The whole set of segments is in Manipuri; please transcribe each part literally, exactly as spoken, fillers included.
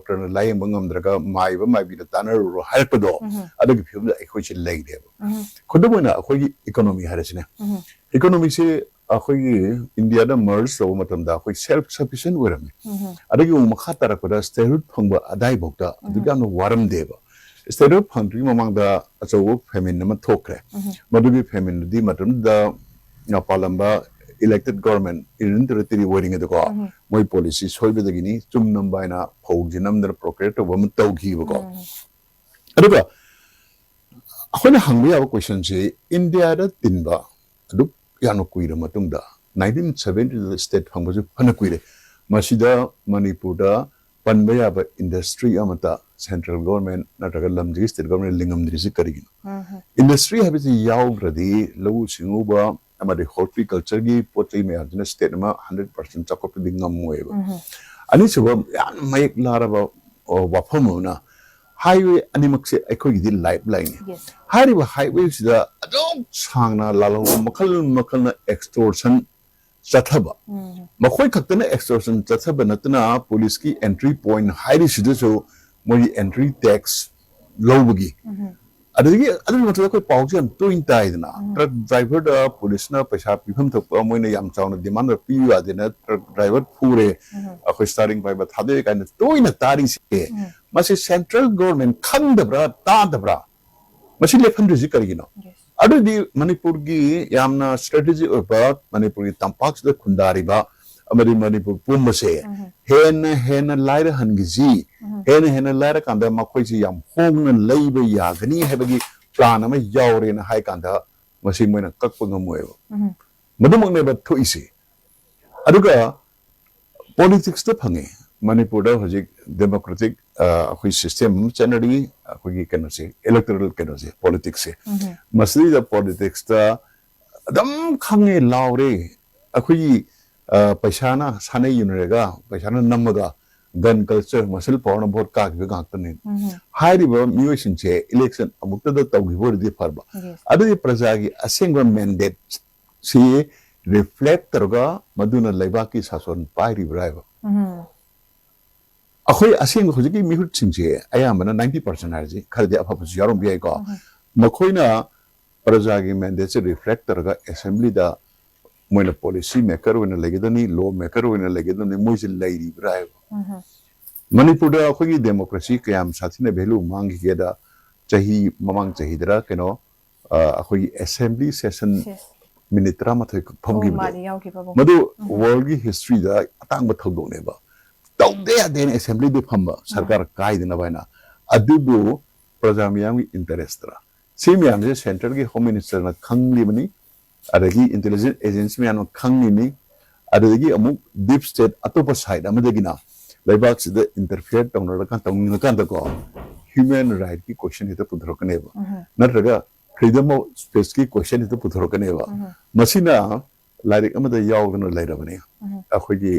ꯗꯣꯛꯇꯔꯅ ꯂꯥꯌꯦꯡꯕ ꯉꯝꯗ꯭ꯔꯒ ꯃꯥꯏꯕ ꯃꯥꯏꯕꯤꯅ ꯇꯥꯟꯅꯔꯨꯔꯣ ꯍꯥꯏꯔꯛꯄꯗꯣ, ꯎꯝ꯫ ꯑꯗꯨꯒꯤ ꯐꯤꯕꯝꯗ ꯑꯩꯈꯣꯏꯁꯦ ꯂꯩꯔꯦꯕ꯫ ꯎꯝ꯫ ꯈꯨꯗꯝ ꯑꯣꯏꯅ ꯑꯩꯈꯣꯏꯒꯤ ꯏꯀꯣꯅꯣꯃꯤ ꯍꯥꯏꯔꯁꯤꯅꯦ꯫ ꯎꯝ꯫ ꯏꯀꯣꯅꯣꯃꯤꯁꯦ ꯑꯩꯈꯣꯏꯒꯤ ꯏꯟꯗꯤꯌꯥꯗ ꯃꯔꯖ ꯇꯧꯕ ꯃꯇꯝꯗ ꯑꯩꯈꯣꯏ ꯁꯦꯜꯐ ꯁꯐꯤꯁꯤꯌꯦꯟ ꯑꯣꯏꯔꯝꯃꯤ꯫ ꯎꯝ꯫ ꯑꯗꯒꯤ ꯑꯃꯨꯛ ꯃꯈꯥ ꯇꯥꯔꯛꯄꯗ ꯁ꯭ꯇꯦꯠꯍꯨꯗ ꯐꯪꯕ ꯑꯗꯥꯏꯐꯥꯎꯗ ꯑꯗꯨꯛ ꯎꯝ꯫ ꯌꯥꯝꯅ ꯋꯥꯔꯝꯗꯦꯕ꯫ ꯁ꯭ꯇꯦꯠꯍꯨꯗ ꯐꯪꯗ꯭ꯔꯤꯉꯩ ꯃꯃꯥꯡꯗ ꯑꯆꯧꯕ ꯐꯦꯃꯤꯟ ꯑꯃ ꯊꯣꯛꯈ꯭ꯔꯦ꯫ ꯎꯝ꯫ ꯃꯗꯨꯒꯤ ꯐꯦꯃꯤꯟꯗꯨꯗꯤ ꯃꯇꯝꯗꯨꯗ ꯄꯥꯜꯂꯝꯕ ꯏꯂꯦꯛꯇꯦꯗ ꯒꯣꯔꯃꯦꯟ, ꯌꯨꯅꯤꯌꯟ ꯇꯦꯔꯤꯇꯣꯔꯤ ꯑꯣꯏꯔꯤꯉꯩꯗꯀꯣ, ꯎꯝ꯫ ꯃꯣꯏ ꯄꯣꯂꯤꯁꯤ ꯁꯣꯏꯕꯗꯒꯤꯅꯤ, ꯆꯨꯝ ꯅꯝꯕ ꯍꯥꯏꯅ ꯐꯧꯁꯦ ꯅꯝꯗꯅ ꯄ꯭ꯔꯣꯀ꯭ꯌꯔ ꯇꯧꯕ ꯑꯃ ꯇꯧꯈꯤꯕꯀꯣ꯫ ꯎꯝ꯫ ꯑꯗꯨꯒ ꯑꯩꯈꯣꯏꯅ ꯍꯪꯕ ꯌꯥꯕ ꯀꯣꯏꯁꯟꯁꯤ, ꯏꯟꯗꯤꯌꯥꯗ ꯇꯤꯟꯕ ꯑꯗꯨꯛ ꯌꯥꯝꯅ ꯀꯨꯏꯔ ꯃꯇꯨꯡꯗ, ꯅꯥꯏꯟꯇꯤꯟ ꯁꯚꯦꯟꯇꯤꯗ ꯁ꯭ꯇꯦꯠ ꯐꯪꯕꯁꯨ ꯐꯅ ꯀꯨꯏꯔꯦ, ꯃꯁꯤꯗ ꯃꯅꯤꯄꯨꯔꯗ ꯄꯟꯕ ꯌꯥꯕ ꯏꯟꯗꯁꯇ꯭ꯔꯤ ꯑꯃꯠꯇ ꯁꯦꯟꯇ꯭ꯔꯦꯜ ꯒꯣꯔꯃꯦꯟ ꯅꯠꯇ꯭ꯔꯒ ꯂꯝꯁꯤꯒꯤ ꯁ꯭ꯇꯦꯠ ꯒꯣꯔꯃꯦꯟ ꯂꯤꯡꯉꯝꯗ꯭ꯔꯤꯁꯤ ꯀꯔꯤꯒꯤꯅꯣ? ꯎꯝ꯫ ꯏꯟꯗꯁꯇ꯭ꯔꯤ ꯍꯥꯏꯕꯁꯤ ꯌꯥꯎꯗ꯭ꯔꯗꯤ ꯂꯧꯎ ꯁꯤꯡꯎꯕ ꯑꯃꯗꯤ ꯍꯣꯔꯇꯤꯀꯜꯆꯔꯒꯤ ꯄꯣꯠ ꯆꯩ ꯃꯌꯥꯝꯁꯤꯅ ꯁ꯭ꯇꯦꯠ ꯑꯃ ꯍꯟꯗ꯭ꯔꯦꯠ ꯄꯥꯔꯁꯦꯟ ꯆꯥꯎꯈꯠꯄꯗꯤ ꯉꯝꯃꯣꯏꯕ꯫ ꯎꯝ꯫ ꯑꯅꯤꯁꯨꯕ ꯌꯥꯝꯅ ꯃꯌꯦꯛ ꯂꯥꯔꯕ, ꯑ, ꯋꯥꯐꯝ ꯑꯃꯅ, ꯍꯥꯏꯋꯦ ꯑꯅꯤꯃꯛꯁꯦ ꯑꯩꯈꯣꯏꯒꯤꯗꯤ ꯂꯥꯏꯐ ꯂꯥꯏꯟꯅꯤ꯫ Yes. ꯍꯥꯏꯔꯤꯕ ꯍꯥꯏꯋꯦꯁꯤꯗ ꯑꯗꯨꯝ ꯁꯥꯡꯅ ꯂꯥꯜꯍꯧꯕ ꯃꯈꯜ ꯃꯈꯜꯅ ꯑꯦꯛꯁꯇꯣꯔꯁꯟ ꯆꯠꯊꯕ꯫ ꯎꯝ꯫ ꯃꯈꯣꯏ ꯈꯛꯇꯅ ꯑꯦꯛꯁꯇꯣꯔꯁꯟ ꯆꯠꯊꯕ ꯅꯠꯇꯅ ꯄꯨꯂꯤꯁꯀꯤ ꯑꯦꯟꯇ꯭ꯔꯤ ꯄꯣꯏꯟ ꯍꯥꯏꯔꯤꯁꯤꯗꯁꯨ ꯃꯣꯏꯒꯤ ꯑꯦꯟꯇ꯭ꯔꯤ ꯇꯦꯛꯁ ꯂꯧꯕꯒꯤ꯫ ꯎꯝ꯫ ꯑꯗꯒꯤ ꯑꯗꯨꯒꯤ ꯃꯊꯛꯇ ꯑꯩꯈꯣꯏ ꯄꯥꯎꯁꯦ ꯌꯥꯝ ꯇꯣꯏꯅ ꯇꯥꯏꯗꯅ, ꯎꯝ꯫ ꯇ꯭ꯔꯛ ꯗ꯭ꯔꯥꯏꯚꯔꯗ ꯄꯨꯂꯤꯁꯅ ꯄꯩꯁꯥ ꯄꯤꯐꯝ ꯊꯣꯛꯄ ꯃꯣꯏꯅ ꯌꯥꯝ ꯆꯥꯎꯅ ꯗꯤꯃꯥꯟ ꯄꯤꯌꯨ ꯌꯥꯗꯦꯅ ꯇ꯭ꯔꯛ ꯗ꯭ꯔꯥꯏꯚꯔ ꯐꯨꯔꯦ, ꯎꯝ꯫ ꯑꯩꯈꯣꯏ ꯁ꯭ꯇꯥꯔꯤꯡ ꯄꯥꯏꯕ ꯊꯥꯗꯣꯛꯑꯦ ꯀꯥꯏꯅ ꯇꯣꯏꯅ ꯇꯥꯔꯤꯁꯦ, ꯎꯝ꯫ ꯃꯁꯤ ꯁꯦꯟꯇ꯭ꯔꯦꯜ ꯒꯣꯔꯃꯦꯟ ꯈꯪꯗꯕ꯭ꯔꯥ, ꯇꯥꯗꯕ꯭ꯔꯥ? ꯃꯁꯤ ꯂꯦꯞꯍꯟꯗ꯭ꯔꯤꯁꯤ ꯀꯔꯤꯒꯤꯅꯣ? Yes. ꯑꯗꯨꯗꯤ ꯃꯅꯤꯄꯨꯔꯒꯤ ꯌꯥꯝꯅ ꯁ꯭ꯇ꯭ꯔꯦꯇꯦꯖꯤꯛ ꯑꯣꯏꯕ ꯃꯅꯤꯄꯨꯔꯒꯤ ꯇꯝꯄꯥꯛꯁꯤꯗ ꯈꯨꯟꯗꯥꯔꯤꯕ ꯑꯃꯗꯤ ꯃꯅꯤꯄꯨꯔ ꯄꯨꯝꯕꯁꯦ ꯎꯝ꯫ ꯍꯦꯟꯅ ꯍꯦꯟꯅ ꯂꯥꯏꯔꯍꯟꯈꯤꯁꯤ, ꯎꯝ꯫ ꯍꯦꯟꯅ ꯍꯦꯟꯅ ꯂꯥꯏꯔꯀꯥꯟꯗ ꯃꯈꯣꯏꯁꯤ ꯌꯥꯝ ꯍꯣꯡꯅ ꯂꯩꯕ ꯌꯥꯒꯅꯤ ꯍꯥꯏꯕꯒꯤ ꯄ꯭ꯂꯥꯟ ꯑꯃ ꯌꯥꯎꯔꯦꯅ ꯍꯥꯏ ꯀꯥꯟꯗ ꯃꯁꯤ ꯃꯣꯏꯅ ꯀꯛꯄ ꯉꯝꯃꯣꯏꯕ꯫ ꯎꯝ꯫ ꯃꯗꯨꯃꯛꯅꯦꯕ ꯊꯣꯛꯏꯁꯦ꯫ ꯑꯗꯨꯒ ꯄꯣꯂꯤꯇꯤꯛꯁꯇ ꯐꯪꯉꯦ꯫ ꯃꯅꯤꯄꯨꯔꯗ ꯍꯧꯖꯤꯛ ꯗꯦꯃꯣꯀ꯭ꯔꯦꯇꯤꯛ, ꯑ, ꯑꯩꯈꯣꯏ ꯁꯤꯁꯇꯦꯝ ꯑꯃ ꯆꯠꯅꯔꯤ, ꯑꯩꯈꯣꯏꯒꯤ ꯀꯩꯅꯣꯁꯦ, ꯏꯂꯦꯛꯇꯣꯔꯦꯜ ꯀꯩꯅꯣꯁꯦ, ꯄꯣꯂꯤꯇꯤꯛꯁꯁꯦ꯫ ꯎꯝ꯫ ꯃꯁꯤꯗꯩꯗ ꯄꯣꯂꯤꯇꯤꯛꯁꯇ ꯑꯗꯨꯝ ꯈꯪꯉꯦ ꯂꯥꯎꯔꯦ꯫ ꯑꯩꯈꯣꯏꯒꯤ, ꯑ, ꯄꯩꯁꯥꯅ ꯁꯥꯟꯅ ꯌꯨꯅꯔꯒ, ꯄꯩꯁꯥꯅ ꯅꯝꯃꯒ, ꯒꯟ ꯀꯜꯆꯔ, ꯃꯁꯜ ꯄꯥꯋꯔꯅ ꯚꯣꯠ ꯀꯥꯈꯤꯕ ꯉꯥꯛꯇꯅꯤ꯫ ꯎꯝ꯫ ꯍꯥꯏꯔꯤꯕ ꯃꯤꯑꯣꯏꯁꯤꯡꯁꯦ ꯏꯂꯦꯛꯁꯟ ꯑꯃꯨꯛꯇꯗ ꯇꯧꯈꯤꯕ ꯑꯣꯏꯔꯗꯤ ꯐꯔꯕ꯫ Yes. ꯑꯗꯨꯗꯤ ꯄ꯭ꯔꯖꯥꯒꯤ ꯑꯁꯦꯡꯕ ꯃꯦꯟꯗꯦꯠ ꯁꯤ ꯔꯤꯐ꯭ꯂꯦꯛ ꯇꯧꯔꯒ ꯃꯗꯨꯅ ꯂꯩꯕꯥꯛꯀꯤ ꯁꯥꯁꯣꯟ ꯄꯥꯏꯔꯤꯕ꯭ꯔꯥ ꯍꯥꯏꯕ꯫ ꯎꯝ꯫ ꯑꯩꯈꯣꯏ ꯑꯁꯦꯡꯕ ꯍꯧꯖꯤꯛꯀꯤ ꯃꯤꯍꯨꯠꯁꯤꯡꯁꯦ ꯑꯌꯥꯝꯕꯅ ninety percent ꯍꯥꯏꯔꯤꯁꯤ ꯈꯔꯗꯤ ꯑꯐꯕꯁꯨ ꯌꯥꯎꯔꯝꯕ ꯌꯥꯏꯀꯣ꯫ ꯃꯈꯣꯏꯅ ꯄ꯭ꯔꯖꯥꯒꯤ mandateꯁꯦ reflect ꯇꯧꯔꯒ assemblyꯗ ꯃꯣꯏꯅ policy maker ꯑꯣꯏꯅ ꯂꯩꯒꯗꯕꯅꯤ, law maker ꯑꯣꯏꯅ ꯂꯩꯒꯗꯕꯅꯤ, ꯃꯣꯏꯁꯦ ꯂꯩꯔꯤꯕ꯭ꯔꯥ ꯍꯥꯏꯕ꯫ ꯃꯅꯤꯄꯨꯔꯗ ꯑꯩꯈꯣꯏꯒꯤ democracy ꯀꯌꯥꯝ ꯁꯥꯊꯤꯅ value ꯃꯥꯡꯈꯤꯒꯦꯗ ꯆꯍꯤ, ꯃꯃꯥꯡ ꯆꯍꯤꯗꯔ ꯀꯩꯅꯣ, ꯑ, ꯑꯩꯈꯣꯏꯒꯤ assembly session ꯁꯦꯁ꯫ Minute ꯇꯔꯥꯃꯥꯊꯣꯏ ꯈꯛ ꯑꯣ, ꯐꯝꯈꯤꯕꯗꯣ꯫ ꯃꯥꯅꯦ, ꯌꯥꯎꯈꯤꯕ ꯄꯥꯕꯨꯡ꯫ ꯃꯗꯨ worldꯒꯤ historyꯗ ꯑꯇꯥꯡꯕ ꯊꯧꯗꯣꯛꯅꯦꯕ꯫ ꯇꯧꯗ ꯌꯥꯗꯦꯅ assemblyꯗ ꯐꯝꯕ, ꯁꯔꯀꯥꯔ ꯀꯥꯏꯗꯅꯕ ꯍꯥꯏꯅ꯫ ꯑꯗꯨꯕꯨ ꯄ꯭ꯔꯖꯥ ꯃꯤꯌꯥꯝꯒꯤ interestꯇꯔ? ꯁꯤ ꯃꯌꯥꯝꯁꯦ centreꯒꯤ home ministerꯅ ꯈꯪꯂꯤꯕꯅꯤ, ꯑꯗꯒꯤ intelligence agency ꯃꯌꯥꯝꯅ ꯈꯪꯂꯤꯅꯤ꯫ ꯑꯗꯨꯗꯒꯤ ꯑꯃꯨꯛ deep state ꯑꯇꯣꯞꯄ side ꯑꯃꯗꯒꯤꯅ ꯂꯩꯕꯥꯛꯁꯤꯗ interfere ꯇꯧꯅꯔꯀꯥꯟ, ꯇꯧꯅꯤꯡꯉꯀꯥꯟꯗꯀꯣ, human rightꯀꯤ question ꯍꯦꯛꯇ ꯄꯨꯊꯣꯔꯛꯀꯅꯦꯕ꯫ ꯅꯠꯇ꯭ꯔꯒ freedom of speechꯀꯤ question ꯍꯦꯛꯇ ꯄꯨꯊꯣꯔꯛꯀꯅꯦꯕ꯫ ꯃꯁꯤꯅ ꯂꯥꯏꯔꯤꯛ ꯑꯃꯗ ꯌꯥꯎꯗꯅ ꯂꯩꯔꯕꯅꯤ꯫ ꯑꯩꯈꯣꯏꯒꯤ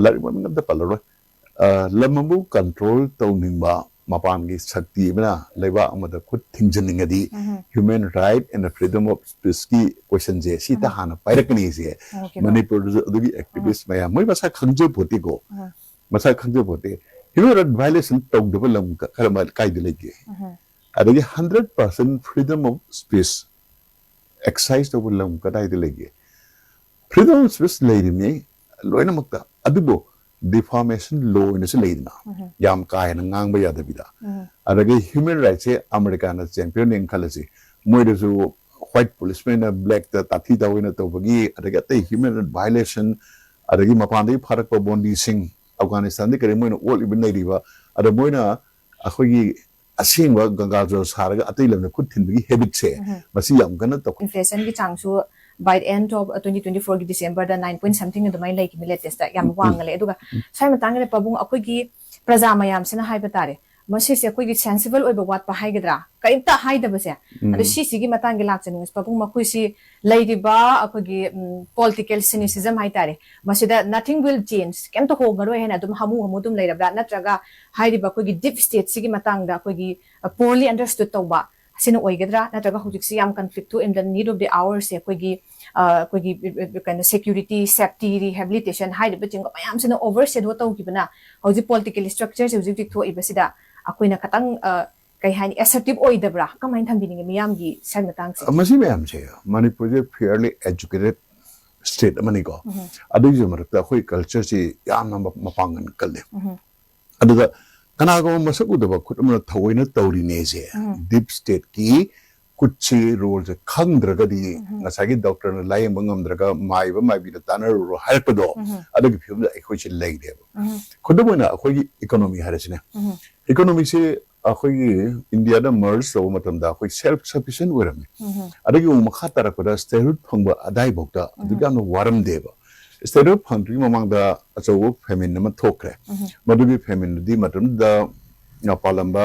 ꯂꯥꯏꯔꯤꯛ ꯃꯃꯤꯡ ꯑꯝꯇ ꯄꯜꯂꯔꯣꯏ꯫ ꯑ, ꯂꯝ ꯑꯃꯕꯨ control ꯇꯧꯅꯤꯡꯕ ꯃꯄꯥꯟꯒꯤ ꯁꯛꯇꯤ ꯑꯃꯅ ꯂꯩꯕꯥꯛ ꯑꯃꯗ ꯈꯨꯠ ꯊꯤꯡꯖꯤꯟꯅꯤꯡꯉꯗꯤ, human right and freedom of speechꯀꯤ questionꯁꯦ ꯁꯤꯗ ꯍꯥꯟꯅ ꯄꯥꯏꯔꯛꯀꯅꯤ ꯁꯦ꯫ ꯑꯣꯀꯦ, ꯃꯥ꯫ ꯃꯅꯤꯄꯨꯔꯗꯁꯨ ꯑꯗꯨꯒꯤ activist ꯃꯌꯥꯝ, ꯃꯣꯏ ꯃꯁꯥ ꯈꯪꯖꯄꯣꯠꯇꯦꯀꯣ꯫ ꯃꯁꯥ ꯈꯪꯖꯄꯣꯠꯇꯦ꯫ Human right violation ꯇꯧꯗꯕ ꯂꯝ ꯀ-, ꯀꯔꯝꯕ, ꯀꯥꯏꯗ ꯂꯩꯒꯦ? ꯑꯗꯒꯤ hundred percent freedom of speech exercise ꯇꯧꯕ ꯂꯝ ꯀꯗꯥꯏꯗ ꯂꯩꯒꯦ? Freedom of speech ꯂꯩꯔꯤꯅꯤ ꯂꯣꯏꯅꯃꯛꯇ, ꯑꯗꯨꯕꯨ defamation law ꯑꯣꯏꯅꯁꯨ ꯂꯩꯗꯅ, ꯌꯥꯝ ꯀꯥ ꯍꯦꯟꯅ ꯉꯥꯡꯕ ꯌꯥꯗꯕꯤꯗ꯫ ꯑꯗꯒꯤ human rightꯁꯦ ꯑꯃꯦꯔꯤꯀꯥꯅ championꯅꯦꯅ ꯈꯜꯂꯁꯤ, ꯃꯣꯏꯗꯁꯨ white policemanꯅ blackꯇ ꯇꯥꯊꯤ ꯇꯥꯑꯣꯏꯅ ꯇꯧꯕꯒꯤ, ꯑꯗꯒꯤ ꯑꯇꯩ human right violation, ꯑꯗꯒꯤ ꯃꯄꯥꯟꯗꯒꯤ ꯐꯥꯔꯛꯄ ꯕꯣꯟꯗꯤꯁꯤꯡ, ꯑꯐꯒꯥꯅꯤꯁꯇꯥꯟꯗꯒꯤ ꯀꯔꯤ, ꯃꯣꯏꯅ ꯑꯣꯠꯂꯤꯕ ꯅꯩꯔꯤꯕ, ꯑꯗ ꯃꯣꯏꯅ ꯑꯩꯈꯣꯏꯒꯤ ꯑꯁꯦꯡꯕ ꯒꯪꯒꯥꯖꯜ ꯁꯥꯔꯒ ꯑꯇꯩ ꯂꯝꯗ ꯈꯨꯠ ꯊꯤꯟꯕꯒꯤ habitꯁꯦ, ꯃꯁꯤ ꯌꯥꯝ ꯀꯟꯅ ꯇꯧ-, inflationꯒꯤ ꯆꯥꯡꯁꯨ by the end of twenty twenty fourꯒꯤ Decemberꯗ nine point something ꯑꯗꯨꯃꯥꯏꯅ ꯂꯩꯈꯤꯕꯅꯤ latestꯇ, ꯌꯥꯝ ꯋꯥꯡꯅ ꯂꯩ꯫ ꯑꯗꯨꯒ ꯁ꯭ꯋꯥꯏ ꯃꯇꯥꯡꯗ ꯄꯥꯕꯨꯡ, ꯑꯩꯈꯣꯏꯒꯤ ꯄ꯭ꯔꯖꯥ ꯃꯌꯥꯝꯁꯤꯅ ꯍꯥꯏꯕ ꯇꯥꯔꯦ, ꯃꯁꯤꯁꯦ ꯑꯩꯈꯣꯏꯒꯤ sensible ꯑꯣꯏꯕ ꯋꯥꯠꯄ ꯍꯥꯏꯒꯗ꯭ꯔꯥ, ꯀꯔꯤꯝꯇ ꯍꯥꯏꯗꯕꯁꯦ꯫ ꯑꯗꯣ ꯁꯤꯁꯤꯒꯤ ꯃꯇꯥꯡꯒꯤ ꯂꯥꯛꯆꯅꯤꯡꯉꯤꯁꯦ ꯄꯥꯕꯨꯡ, ꯃꯈꯣꯏꯁꯤ ꯂꯩꯔꯤꯕ ꯑꯩꯈꯣꯏꯒꯤ, ꯎꯝ, political cynicism ꯍꯥꯏꯇꯥꯔꯦ, ꯃꯁꯤꯗ nothing will change, ꯀꯩꯝꯇ ꯍꯣꯡꯉꯔꯣꯏ ꯍꯥꯏꯅ ꯑꯗꯨꯝ ꯍꯥꯃꯨ ꯍꯥꯃꯨ ꯑꯗꯨꯝ ꯂꯩꯔꯕ꯭ꯔꯥ? ꯅꯠꯇ꯭ꯔꯒ ꯍꯥꯏꯔꯤꯕ ꯑꯩꯈꯣꯏꯒꯤ deep stateꯁꯤꯒꯤ ꯃꯇꯥꯡꯗ ꯑꯩꯈꯣꯏꯒꯤ, ꯑ, poorly understood ꯇꯧꯕ, ꯑꯁꯤꯅ ꯑꯣꯏꯒꯗ꯭ꯔꯥ? ꯅꯠꯇ꯭ꯔꯒ ꯍꯧꯖꯤꯛꯁꯤ ꯌꯥꯝ conflict to in the need of the hour ꯁꯦ ꯑꯩꯈꯣꯏꯒꯤ, ꯑ, ꯑꯩꯈꯣꯏꯒꯤ, ꯑ, ꯀꯩꯅꯣ, security, safety, rehabilitation ꯍꯥꯏꯔꯤꯕꯁꯤꯡ ꯃꯌꯥꯝꯁꯤꯅ overshadow ꯇꯧꯈꯤꯕꯅ ꯍꯧꯖꯤꯛ political structure ꯁꯦ ꯍꯧꯖꯤꯛ ꯍꯧꯖꯤꯛ ꯊꯣꯛꯏꯕꯁꯤꯗ ꯑꯩꯈꯣꯏꯅ ꯈꯇꯪ, ꯑ, ꯀꯩ ꯍꯥꯏꯅꯤ, assertive ꯑꯣꯏꯗꯕ꯭ꯔꯥ? ꯀꯃꯥꯏꯅ ꯊꯝꯕꯤꯅꯤꯡꯉꯤ ꯃꯤꯌꯥꯝꯒꯤ ꯁꯥꯏꯠ ꯃꯇꯥꯡꯁꯦ? ꯑ, ꯃꯁꯤ ꯃꯌꯥꯝꯁꯦ, ꯃꯅꯤꯄꯨꯔꯁꯦ fairly educated state ꯑꯃꯅꯤꯀꯣ꯫ ꯎꯝ꯫ ꯑꯗꯨꯒꯤꯁꯨ ꯃꯔꯛꯇ ꯑꯩꯈꯣꯏ culture ꯁꯤ ꯌꯥꯝꯅ ꯃ-, ꯃꯄꯥꯡꯒꯜ ꯀꯜꯂꯦ꯫ ꯎꯝ꯫ ꯑꯗꯨꯗ ꯀꯅꯥꯒꯨꯝꯕ ꯃꯁꯛ ꯎꯗꯕ ꯈꯨꯠ ꯑꯃꯅ ꯊꯑꯣꯏꯅ ꯇꯧꯔꯤꯅꯦꯁꯦ, ꯎꯝ꯫ Deep state ꯀꯤ ꯈꯨꯠꯁꯤ, role ꯁꯦ ꯈꯪꯗ꯭ꯔꯒꯗꯤ, ꯎꯝ꯫ ꯉꯁꯥꯏꯒꯤ doctor ꯅ ꯂꯥꯌꯦꯡꯕ ꯉꯝꯗ꯭ꯔꯒ ꯃꯥꯏꯕ ꯃꯥꯏꯕꯤꯗ ꯇꯥꯟꯅꯔꯨꯔꯣ ꯍꯥꯏꯔꯛꯄꯗꯣ, ꯎꯝ꯫ ꯑꯗꯨꯒꯤ ꯐꯤꯕꯝꯗ ꯑꯩꯈꯣꯏꯁꯦ ꯂꯩꯔꯦꯕ꯫ ꯎꯝ꯫ ꯈꯨꯗꯝ ꯑꯣꯏꯅ ꯑꯩꯈꯣꯏꯒꯤ economy ꯍꯥꯏꯔꯁꯤꯅꯦ꯫ ꯎꯝ꯫ Economy ꯁꯦ ꯑꯩꯈꯣꯏꯒꯤ ꯏꯟꯗꯤꯌꯥꯗ merge ꯇꯧꯕ ꯃꯇꯝꯗ ꯑꯩꯈꯣꯏ self sufficient ꯑꯣꯏꯔꯝꯃꯤ꯫ ꯎꯝ꯫ ꯑꯗꯒꯤ ꯑꯃꯨꯛ ꯃꯈꯥ ꯇꯥꯔꯛꯄꯗ statehood ꯐꯪꯕ ꯑꯗꯥꯏꯐꯥꯎꯗ ꯑꯗꯨꯛ ꯎꯝ꯫ ꯌꯥꯝꯅ ꯋꯥꯔꯝꯗꯦꯕ꯫ Statehood ꯐꯪꯗ꯭ꯔꯤꯉꯩ ꯃꯃꯥꯡꯗ ꯑꯆꯧꯕ famine ꯑꯃ ꯊꯣꯛꯈ꯭ꯔꯦ꯫ ꯎꯝ꯫ ꯃꯗꯨꯒꯤ famine ꯗꯨꯗꯤ ꯃꯇꯝꯗꯨꯗ ꯄꯥꯜꯂꯝꯕ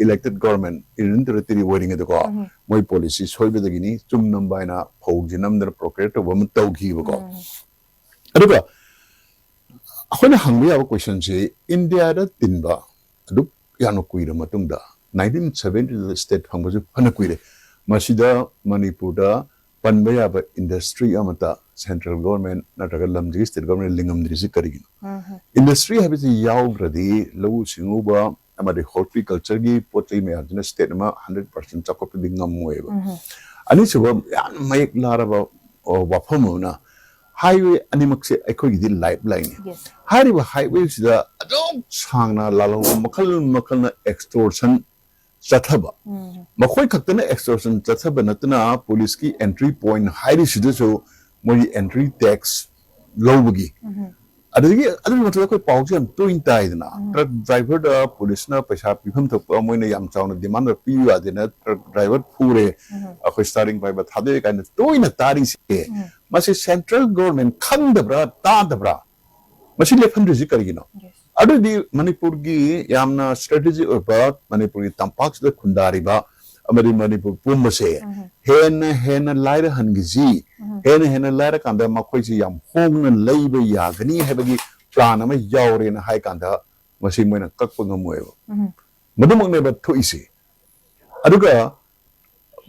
elected government, Union Territory ꯑꯣꯏꯔꯤꯉꯩꯗꯀꯣ, ꯎꯝ꯫ ꯃꯣꯏ policy ꯁꯣꯏꯕꯗꯒꯤꯅꯤ, ꯆꯨꯝ ꯅꯝꯕ ꯍꯥꯏꯅ ꯐꯧꯁꯦ ꯅꯝꯗꯅ procure ꯇꯧꯕ ꯑꯃ ꯇꯧꯈꯤꯕꯀꯣ꯫ ꯎꯝ꯫ ꯑꯗꯨꯒ ꯑꯩꯈꯣꯏꯅ ꯍꯪꯕ ꯌꯥꯕ question ꯁꯤ, ꯏꯟꯗꯤꯌꯥꯗ ꯇꯤꯟꯕ ꯑꯗꯨꯛ ꯌꯥꯝꯅ ꯀꯨꯏꯔ ꯃꯇꯨꯡꯗ, nineteen seventy ꯗ state ꯐꯪꯕꯁꯨ ꯐꯅ ꯀꯨꯏꯔꯦ, ꯃꯁꯤꯗ ꯃꯅꯤꯄꯨꯔꯗ ꯄꯟꯕ ꯌꯥꯕ industry ꯑꯃꯠꯇ central government ꯅꯠꯇ꯭ꯔꯒ ꯂꯝꯁꯤꯒꯤ state government ꯂꯤꯡꯉꯝꯗ꯭ꯔꯤꯁꯤ ꯀꯔꯤꯒꯤꯅꯣ? ꯎꯝ꯫ Industry ꯍꯥꯏꯕꯁꯤ ꯌꯥꯎꯗ꯭ꯔꯗꯤ ꯂꯧꯎ ꯁꯤꯡꯎꯕ ꯑꯃꯗꯤ horticulture ꯒꯤ ꯄꯣꯠ ꯆꯩ ꯃꯌꯥꯝꯁꯤꯅ state ꯑꯃ hundred percent ꯆꯥꯎꯈꯠꯄꯗꯤ ꯉꯝꯃꯣꯏꯕ꯫ ꯎꯝ꯫ ꯑꯅꯤꯁꯨꯕ ꯌꯥꯝꯅ ꯃꯌꯦꯛ ꯂꯥꯔꯕ, ꯑ, ꯋꯥꯐꯝ ꯑꯃꯅ, highway ꯑꯅꯤꯃꯛꯁꯦ ꯑꯩꯈꯣꯏꯒꯤꯗꯤ lifeline ꯅꯤ꯫ Yes꯫ ꯍꯥꯏꯔꯤꯕ highway ꯁꯤꯗ ꯑꯗꯨꯛ ꯁꯥꯡꯅ ꯂꯥꯜꯍꯧꯕ ꯃꯈꯜ ꯃꯈꯜꯅ extortion ꯆꯠꯊꯕ꯫ ꯎꯝ꯫ ꯃꯈꯣꯏ ꯈꯛꯇꯅ extortion ꯆꯠꯊꯕ ꯅꯠꯇꯅ police ꯀꯤ entry point ꯍꯥꯏꯔꯤꯁꯤꯗꯁꯨ ꯃꯣꯏꯒꯤ entry tax ꯂꯧꯕꯒꯤ꯫ ꯎꯝ꯫ ꯑꯗꯨꯗꯒꯤ ꯑꯗꯨꯒꯤ ꯃꯊꯛꯇ ꯑꯩꯈꯣꯏ ꯄꯥꯎꯁꯦ ꯌꯥꯝ ꯇꯣꯏꯅ ꯇꯥꯏꯗꯅ, ꯎꯝ꯫ Truck driver ꯗ police ꯅ ꯄꯩꯁꯥ ꯄꯤꯐꯝ ꯊꯣꯛꯄ ꯃꯣꯏꯅ ꯌꯥꯝ ꯆꯥꯎꯅ demand ꯄꯤꯌꯨ ꯌꯥꯗꯦꯅ truck driver ꯐꯨꯔꯦ, ꯎꯝ꯫ ꯑꯩꯈꯣꯏ steering driver ꯊꯥꯗꯣꯛꯑꯦ ꯀꯥꯏꯅ ꯇꯣꯏꯅ ꯇꯥꯔꯤꯁꯦ, ꯎꯝ꯫ ꯃꯁꯤ central government ꯈꯪꯗꯕ꯭ꯔꯥ, ꯇꯥꯗꯕ꯭ꯔꯥ? ꯃꯁꯤ ꯂꯦꯞꯍꯟꯗ꯭ꯔꯤꯁꯤ ꯀꯔꯤꯒꯤꯅꯣ? Yes꯫ ꯑꯗꯨꯗꯤ ꯃꯅꯤꯄꯨꯔꯒꯤ ꯌꯥꯝꯅ strategic ꯑꯣꯏꯕ ꯃꯅꯤꯄꯨꯔꯒꯤ ꯇꯝꯄꯥꯛꯁꯤꯗ ꯈꯨꯟꯗꯥꯔꯤꯕ ꯑꯃꯗꯤ ꯃꯅꯤꯄꯨꯔ ꯄꯨꯝꯕꯁꯦ ꯎꯝ꯫ ꯍꯦꯟꯅ ꯍꯦꯟꯅ ꯂꯥꯏꯔꯍꯟꯈꯤꯁꯤ, ꯎꯝ꯫ ꯍꯦꯟꯅ ꯍꯦꯟꯅ ꯂꯥꯏꯔꯀꯥꯟꯗ ꯃꯈꯣꯏꯁꯤ ꯌꯥꯝ ꯍꯣꯡꯅ ꯂꯩꯕ ꯌꯥꯒꯅꯤ ꯍꯥꯏꯕꯒꯤ plan ꯑꯃ ꯌꯥꯎꯔꯦꯅ ꯍꯥꯏ ꯀꯥꯟꯗ ꯃꯁꯤ ꯃꯣꯏꯅ ꯀꯛꯄ ꯉꯝꯃꯣꯏꯕ꯫ ꯎꯝ꯫ ꯃꯗꯨꯃꯛꯅꯦꯕ ꯊꯣꯛꯏꯁꯦ꯫ ꯑꯗꯨꯒ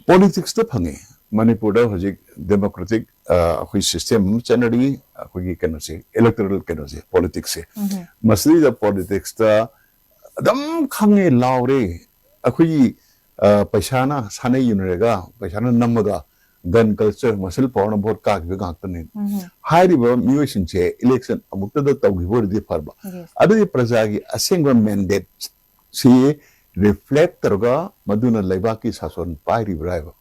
ꯄꯣꯂꯤꯇꯤꯛꯁꯇ ꯐꯪꯉꯦ꯫ ꯃꯅꯤꯄꯨꯔꯗ ꯍꯧꯖꯤꯛ ꯗꯦꯃꯣꯀ꯭ꯔꯦꯇꯤꯛ ꯑꯩꯈꯣꯏ ꯁꯤꯁꯇꯦꯝ ꯑꯃ ꯆꯠꯅꯔꯤ꯫ ꯑꯩꯈꯣꯏꯒꯤ ꯀꯩꯅꯣꯁꯦ, ꯏꯂꯦꯛꯇꯣꯔꯦꯜ ꯀꯩꯅꯣꯁꯦ, ꯄꯣꯂꯤꯇꯤꯛꯁꯁꯦ, ꯃꯁꯤꯗꯩꯗ ꯄꯣꯂꯤꯇꯤꯛꯁꯇ ꯑꯗꯨꯝ ꯈꯪꯉꯦ ꯂꯥꯎꯔꯦ꯫ ꯑꯩꯈꯣꯏꯒꯤ ꯑ, ꯄꯩꯁꯥꯅ ꯁꯥꯟꯅ ꯌꯨꯅꯔꯒ, ꯄꯩꯁꯥꯅ ꯅꯝꯃꯒ, ꯒꯟ ꯀꯜꯆꯔ, ꯃꯁꯜ ꯄꯥꯋꯔꯅ ꯚꯣꯠ ꯀꯥꯈꯤꯕ ꯉꯥꯛꯇꯅꯤ꯫ ꯍꯥꯏꯔꯤꯕ ꯃꯤꯑꯣꯏꯁꯤꯡꯁꯦ ꯏꯂꯦꯛꯁꯟ ꯑꯃꯨꯛꯇꯗ ꯇꯧꯈꯤꯕ ꯑꯣꯏꯔꯗꯤ ꯐꯔꯕ꯫ ꯑꯗꯨꯗꯤ ꯄ꯭ꯔꯖꯥꯒꯤ ꯑꯁꯦꯡꯕ ꯃꯦꯟꯗꯦꯠ ꯁꯤ ꯔꯤꯐ꯭ꯂꯦꯛ ꯇꯧꯔꯒ ꯃꯗꯨꯅ ꯂꯩꯕꯥꯛꯀꯤ ꯁꯥꯁꯣꯟ ꯄꯥꯏꯔꯤꯕ꯭ꯔꯥ ꯍꯥꯏꯕ꯫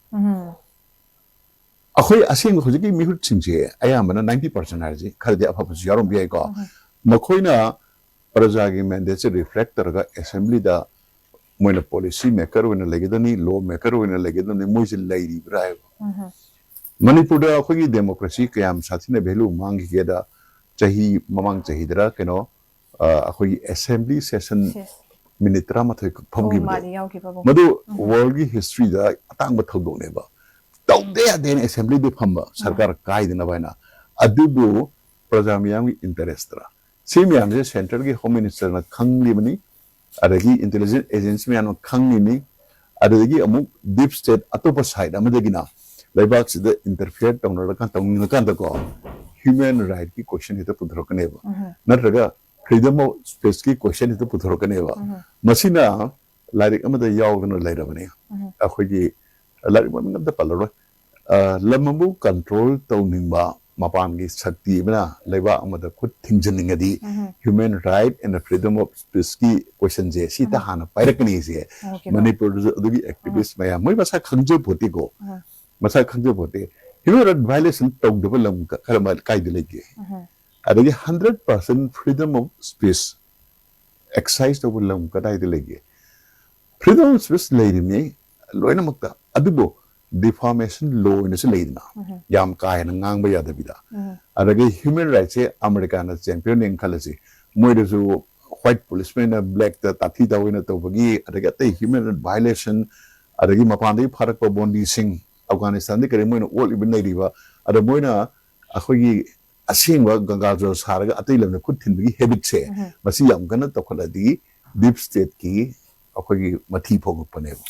ꯑꯩꯈꯣꯏ ꯑꯁꯦꯡꯕ ꯍꯧꯖꯤꯛꯀꯤ ꯃꯤꯍꯨꯠꯁꯤꯡꯁꯦ ꯑꯌꯥꯝꯕꯅ ꯅꯥꯏꯟꯇꯤ ꯄꯥꯔꯁꯦꯟ ꯍꯥꯏꯔꯤꯁꯤ, ꯈꯔꯗꯤ ꯑꯐꯕꯁꯨ ꯌꯥꯎꯔꯝꯕ ꯌꯥꯏꯀꯣ꯫ ꯃꯈꯣꯏꯅ ꯄ꯭ꯔꯖꯥꯒꯤ ꯃꯦꯟꯗꯦꯠꯁꯦ ꯔꯤꯐ꯭ꯂꯦꯛ ꯇꯧꯔꯒ ꯑꯦꯁꯦꯝꯕ꯭ꯂꯤꯗ ꯃꯣꯏꯅ ꯄꯣꯂꯤꯁꯤ ꯃꯦꯀꯔ ꯑꯣꯏꯅ ꯂꯩꯒꯗꯕꯅꯤ, ꯂꯣ ꯃꯦꯀꯔ ꯑꯣꯏꯅ ꯂꯩꯒꯗꯕꯅꯤ, ꯃꯣꯏꯁꯦ ꯂꯩꯔꯤꯕ꯭ꯔꯥ ꯍꯥꯏꯕ꯫ ꯃꯅꯤꯄꯨꯔꯗ ꯑꯩꯈꯣꯏꯒꯤ ꯗꯦꯃꯣꯀ꯭ꯔꯦꯁꯤ ꯀꯌꯥꯝ ꯁꯥꯊꯤꯅ ꯚꯦꯂꯨ ꯃꯥꯡꯈꯤꯒꯦꯗ, ꯆꯍꯤ, ꯃꯃꯥꯡ ꯆꯍꯤꯗꯔ ꯀꯩꯅꯣ, ꯑ, ꯑꯩꯈꯣꯏꯒꯤ ꯑꯦꯁꯦꯝꯕ꯭ꯂꯤ ꯁꯦꯁꯟ ꯁꯦꯁ꯫ ꯃꯤꯅꯤꯠ ꯇꯔꯥꯃꯥꯊꯣꯏ ꯈꯛ ꯑꯣ, ꯐꯝꯈꯤꯕꯗꯣ, ꯃꯥꯗꯤ ꯌꯥꯎꯈꯤꯕꯕꯨ꯫ ꯃꯗꯨ ꯋꯥꯔꯜꯒꯤ ꯍꯤꯁꯇ꯭ꯔꯤꯗ ꯑꯇꯥꯡꯕ ꯊꯧꯗꯣꯛꯅꯦꯕ꯫ ꯇꯧꯗ ꯌꯥꯗꯦꯅ ꯑꯦꯁꯦꯝꯕ꯭ꯂꯤꯗ ꯐꯝꯕ, ꯁꯔꯀꯥꯔ ꯀꯥꯏꯗꯅꯕ ꯍꯥꯏꯅ꯫ ꯑꯗꯨꯕꯨ ꯄ꯭ꯔꯖꯥ ꯃꯤꯌꯥꯝꯒꯤ ꯏꯟꯇꯔꯦꯁꯇꯔ? ꯁꯤ ꯃꯌꯥꯝꯁꯦ ꯁꯦꯟꯇ꯭ꯔꯒꯤ ꯍꯣꯝ ꯃꯤꯅꯤꯁꯇꯔꯅ ꯈꯪꯂꯤꯕꯅꯤ, ꯑꯗꯒꯤ ꯏꯟꯇꯦꯂꯤꯖꯦꯟꯁ ꯑꯦꯖꯦꯟꯁꯤ ꯃꯌꯥꯝꯅ ꯈꯪꯂꯤꯅꯤ, ꯑꯗꯨꯗꯒꯤ ꯑꯃꯨꯛ ꯗꯤꯞ ꯁ꯭ꯇꯦꯠ ꯑꯇꯣꯞꯄ ꯁꯥꯏꯠ ꯑꯃꯗꯒꯤꯅ ꯂꯩꯕꯥꯛꯁꯤꯗ ꯏꯟꯇꯔꯐꯤꯌꯔ ꯇꯧꯅꯔꯀꯥꯟ, ꯇꯧꯅꯤꯡꯉꯀꯥꯟꯗꯀꯣ, ꯍ꯭ꯌꯨꯃꯦꯟ ꯔꯥꯏꯠꯀꯤ ꯀꯣꯏꯁꯟ ꯍꯦꯛꯇ ꯄꯨꯊꯣꯔꯛꯀꯅꯦꯕ, ꯅꯠꯇ꯭ꯔꯒ ꯐ꯭ꯔꯤꯗꯝ ꯑꯣꯐ ꯁ꯭ꯄꯤꯆꯀꯤ ꯀꯣꯏꯁꯟ ꯍꯦꯛꯇ ꯄꯨꯊꯣꯔꯛꯀꯅꯦꯕ꯫ ꯃꯁꯤꯅ ꯂꯥꯏꯔꯤꯛ ꯑꯃꯗ ꯌꯥꯎꯗꯅ ꯂꯩꯔꯕꯅꯤ꯫ ꯑꯩꯈꯣꯏꯒꯤ ꯂꯥꯏꯔꯤꯛ ꯃꯃꯤꯡ ꯑꯝꯇ ꯄꯜꯂꯔꯣꯏ꯫ ꯑ, ꯂꯝ ꯑꯃꯕꯨ ꯀꯟꯇ꯭ꯔꯣꯜ ꯇꯧꯅꯤꯡꯕ ꯃꯄꯥꯟꯒꯤ ꯁꯛꯇꯤ ꯑꯃꯅ ꯂꯩꯕꯥꯛ ꯑꯃꯗ ꯈꯨꯠ ꯊꯤꯡꯖꯤꯟꯅꯤꯡꯉꯗꯤ, human right and freedom of speechꯀꯤ ꯀꯣꯏꯁꯟꯁꯦ ꯁꯤꯇ ꯍꯥꯟꯅ ꯄꯥꯏꯔꯛꯀꯅꯤ ꯁꯦ꯫ ꯑꯣꯀꯦ, ꯃꯥ꯫ ꯃꯅꯤꯄꯨꯔꯗꯁꯨ ꯑꯗꯨꯒꯤ ꯑꯦꯛꯇꯤꯚꯤꯁ ꯃꯌꯥꯝ, ꯃꯣꯏ ꯃꯁꯥ ꯈꯪꯖꯄꯣꯠꯇꯦꯀꯣ꯫ ꯃꯁꯥ ꯈꯪꯖꯄꯣꯠꯇꯦ꯫ Human right violation ꯇꯧꯗꯕ ꯂꯝ ꯀ-, ꯀꯔꯝꯕ, ꯀꯥꯏꯗ ꯂꯩꯒꯦ? ꯑꯗꯒꯤ hundred percent freedom of speech exercise ꯇꯧꯕ ꯂꯝ ꯀꯗꯥꯏꯗ ꯂꯩꯒꯦ? Freedom of speech ꯂꯩꯔꯤꯕꯅꯤ ꯂꯣꯏꯅꯃꯛꯇ, ꯑꯗꯨꯕꯨ defamation law ꯑꯣꯏꯅꯁꯨ ꯂꯩꯗꯅ, ꯌꯥꯝ ꯀꯥ ꯍꯦꯟꯅ ꯉꯥꯡꯕ ꯌꯥꯗꯕꯤꯗ꯫ ꯑꯗꯒꯤ human rightꯁꯦ ꯑꯃꯦꯔꯤꯀꯥꯅ ꯆꯦꯝꯄꯤꯌꯟꯅꯦꯅ ꯈꯜꯂꯁꯤ, ꯃꯣꯏꯗꯁꯨ white policemanꯅ blackꯇ ꯇꯥꯊꯤ ꯇꯥꯑꯣꯏꯅ ꯇꯧꯕꯒꯤ, ꯑꯗꯒꯤ ꯑꯇꯩ human right violation, ꯑꯗꯒꯤ ꯃꯄꯥꯟꯗꯒꯤ ꯐꯥꯔꯛꯄ ꯕꯣꯟꯗꯤꯁꯤꯡ, ꯑꯐꯒꯥꯅꯤꯁꯇꯥꯟꯗ ꯀꯔꯤ, ꯃꯣꯏꯅ ꯑꯣꯠꯂꯤꯕ ꯅꯩꯔꯤꯕ, ꯑꯗ ꯃꯣꯏꯅ ꯑꯩꯈꯣꯏꯒꯤ ꯑꯁꯦꯡꯕ ꯒꯪꯒꯥꯖꯜ ꯁꯥꯔꯒ ꯑꯇꯩ ꯂꯝꯗ ꯈꯨꯠ ꯊꯤꯟꯕꯒꯤ ꯍꯦꯕꯤꯠꯁꯦ, ꯃꯁꯤ ꯌꯥꯝ ꯀꯟꯅ ꯇꯧꯈꯠꯂꯗꯤ ꯗꯤꯞ ꯁ꯭ꯇꯦꯠꯀꯤ ꯑꯩꯈꯣꯏꯒꯤ ꯃꯊꯤ ꯐꯣꯡꯉꯛꯄꯅꯦꯕ꯫